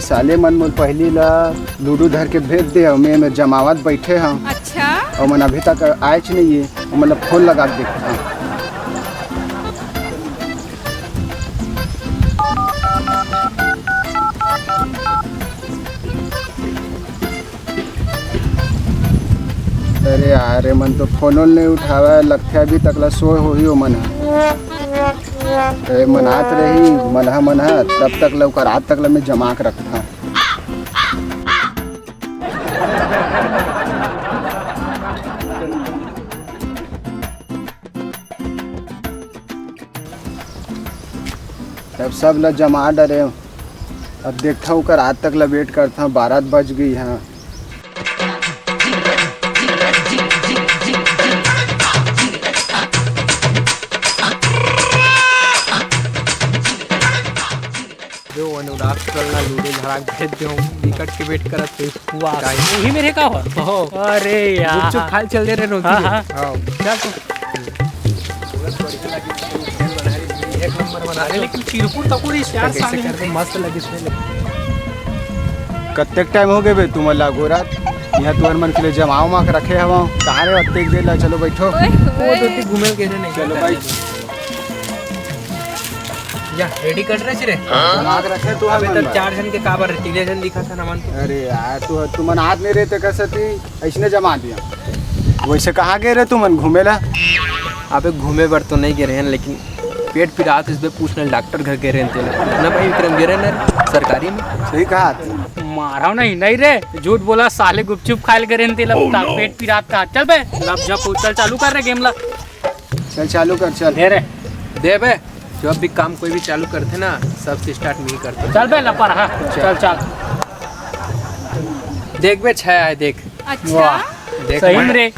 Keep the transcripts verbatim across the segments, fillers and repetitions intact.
साले मन मोर पहिली ला लूडो धर के भेज दे हव, मैं एमे जमावत बइठे हव। अच्छा। अउ मन अभी तक आएच नइ हे, ओमन ला फोन लगा के देखत हव। अरे यार, एमन तो फोनो ल नइ उठावय, लगथे अभी तक ला सोए होही ओमन ह। ए, मनात रही, मनहा, मनहा, तब तक ला ओकर आत तक ला मैं जमा के रखथंव। तब सब ला जमा डरेंव। अब देखथंव, ओकर आत तक ला वेट करथंव, बारह बज गे हे। जो अनुराग कल ना लूडो धरा के भेज दे, हम विकेट के वेट करत थे। वाह, काहे? वही मेरे का हो? हो। अरे यार। गुपचुप खाए चल दे रे रोटी हाँ, रे। हाँ। हाँ, चल तो। एक नंबर बना अरे, दे। लेकिन चिरकुट तकुट इस यार कैसे सामने। करके मस्त लगे इसमें। कतेक टाइम हो गए बे तुमन ला अगोरत? इहाँ तुमन मन के लिए जमाव मा के रखे हवंव। कहाँ रे अतेक देर ला? चलो बैठो। ओए, वो ओए। तो घूमे के नहीं चलो करता। भाई। या, रेडी कर रहे रे। जमा के रखे तू अबे हर तो नंबर। चार झन के काबर रे? तीने झन दिखा था ना मन तो। अरे यार, तू, तुमन आत नइ रहे ते कइसे ती अइसने जमा दिया। वइसे कहाँ गे रहे तुमन घूमे ला? अबे घूमे बर तो नइ गे रहेन, लेकिन पेट पिरात इस बे पूछने डॉक्टर घर गे रहेन तेला। ना भाई विक्रम गे रहेन ना सरकारी में। सही कहा। मारव नहीं, नहीं रे, झूठ बोला साले, गुपचुप खाए ल गे रहेन तेला। Oh, no। पेट पिरात का। चल बे, लब झप, चल चालू कर रे गेम ला। चल चालू कर, चल। दे रे। दे बे, जब भी काम कोई भी चालू करथे ना, सबसे स्टार्ट मैं ही करथंव। चल बे लपर, हाँ, चल, चल। देख बे, छह आए, देख। अच्छा। वाह, देख सही बे। में रे।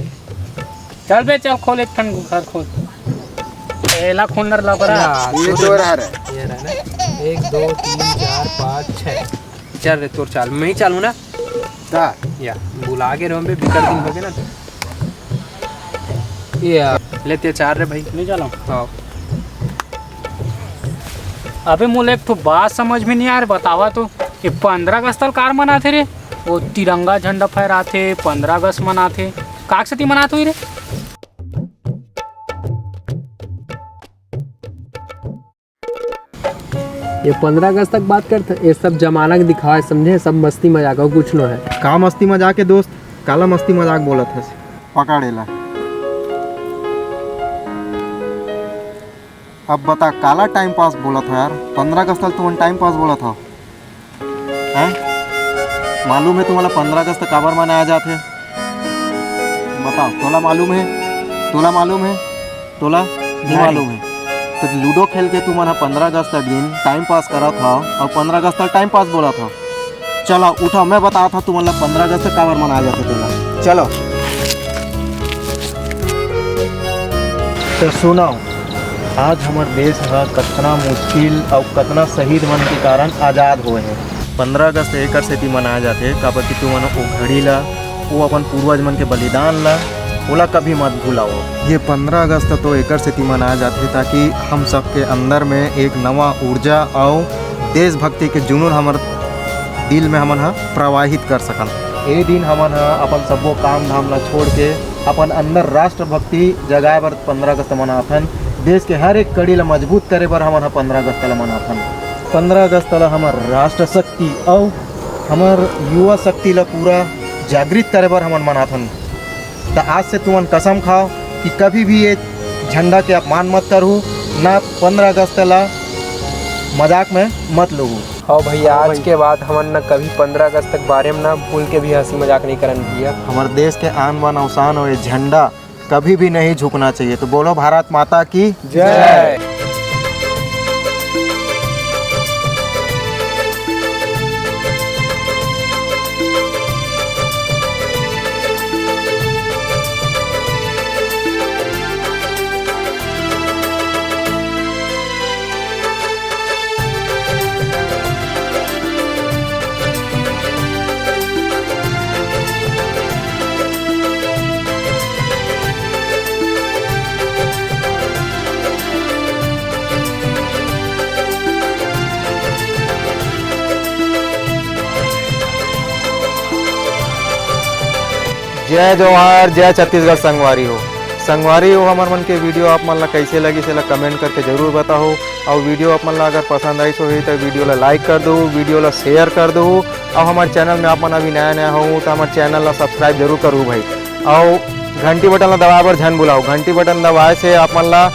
चल बे, चल खोल एक ठन घर खोल। एला खोल नर लपरा। या, ये तो रहा रे। ये रहा ना। एक, दो, तीन, चार, पाँच, छह। चल रे, तोर चाल, मैं ही चालू ना। का? या, बुला के रहो बे, बिकर दिन हो गए ना तो। या, ले ते चार रे भाई। नहीं चला। हाँ। अबे मोला एक ठो बात समझ में नहीं आ रहा, बतावा तो, ये पंद्रह अगस्त ल कार मनाथे रे? वो तिरंगा झंडा फहराथे, पंद्रह अगस्त मनाथे, काक सेती मनाथे रे? ये पंद्रह अगस्त तक बात करथे, ये सब जमाना के दिखावा है, समझे? सब मस्ती मजाक, अउ कुछ नो है। का मस्ती मजाक है दोस्त? काला मस्ती मजाक बोलत हस? पकड़ एला। अब बता, काला टाइम पास बोलत हो यार? पंद्रह अगस्त तक तुमन टाइम पास बोलत हो, हैं? मालूम है तुम्हारा पंद्रह अगस्त काबर मनाया जाथे? बताओ, तोला मालूम है? तोला मालूम है? तोला नहीं नहीं। मालूम है? तो लूडो खेल के तुमन ह पंद्रह अगस्त के दिन टाइम पास करत हव अउ पंद्रह अगस्त का टाइम पास बोलत हव। चलो उठो, मैं बतावत हव तुमन ला पंद्रह अगस्त काबर मनाया जाथे तेला। चलो। तो सुनो, आज हमर देश ह कतना मुश्किल अउ कतना शहीद मन के कारण आजाद होए हे। पंद्रह अगस्त एकर सेती मनाया जाथे, काबर कि तुमन ओ घड़ी ला, ओ अपन पूर्वज मन के बलिदान ला, ओला कभी मत भुलाओ। ये पंद्रह अगस्त तो एकर सेती मनाया जाथे, ताकि हम सबके अंदर में एक नवा ऊर्जा अउ देशभक्ति के जुनून हमर दिल में हमन ह प्रवाहित कर सकन। ए दिन हमन ह अपन सब्बो काम धाम ला छोड़ के अपन अंदर राष्ट्रभक्ति जगाए बर पंद्रह अगस्त मनाथन। देश के हर एक कड़ी ला मजबूत करे बर हमन ह पंद्रह अगस्त ला मनाथन। पंद्रह अगस्त ला हमर राष्ट्र शक्ति अउ हमर युवा शक्ति ला पूरा जागृत करे बर हमन मनाथन। त आज से तुमन कसम खाओ कि कभी भी ये झंडा के अपमान मत करहू, ना पंद्रह अगस्त ला मजाक में मत लूहू। हाँ भैया, हाँ आज भाई। के बाद हमन न कभी पंद्रह अगस्त के बारे में ना भूल के भी हंसी मजाक नहीं करन भैया। हमर देश के आन बान अउ शान अउ ये झंडा कभी भी नहीं झुकना चाहिए। तो बोलो भारत माता की जय। जय जोहार, जय छत्तीसगढ़ संगवारी हो। संगवारी हो, हमर मन के video आप मन ला कैसे लगिस, एला comment करके जरूर बताओ। अउ video आप मन ला अगर पसंद आइस होही, त video ला like कर दो, video ला share कर दो। अउ हमर channel में आप मन अभी नया नया हो, त हमर channel ला subscribe जरूर करो भाई। अउ घंटी button ला दबाए बर झन भुलाओ। घंटी button दबाए से आप मन ला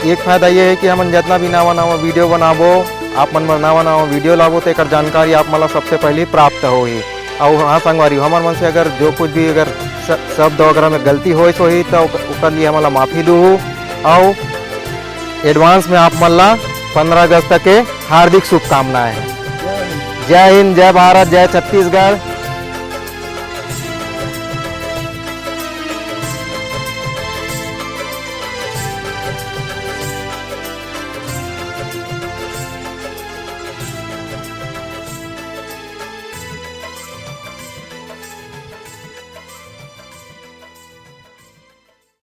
एक फायदा ये है कि हमन जितना भी नवा नवा video बनाबो, आप मन बर नवा नवा video लाबो, तो एकर जानकारी आप मन ला सबसे पहले प्राप्त होही। अउ हाँ संगवारी, हमर मन से अगर जो कुछ भी अगर स-, शब्द वगैरह में गलती होइस होही, तो ओक-, ओकर लिए हमन ला माफी दूहू। अउ advance में आप मन ला पंद्रह अगस्त के हार्दिक शुभकामनाएं। जय हिंद, जय भारत, जय छत्तीसगढ़।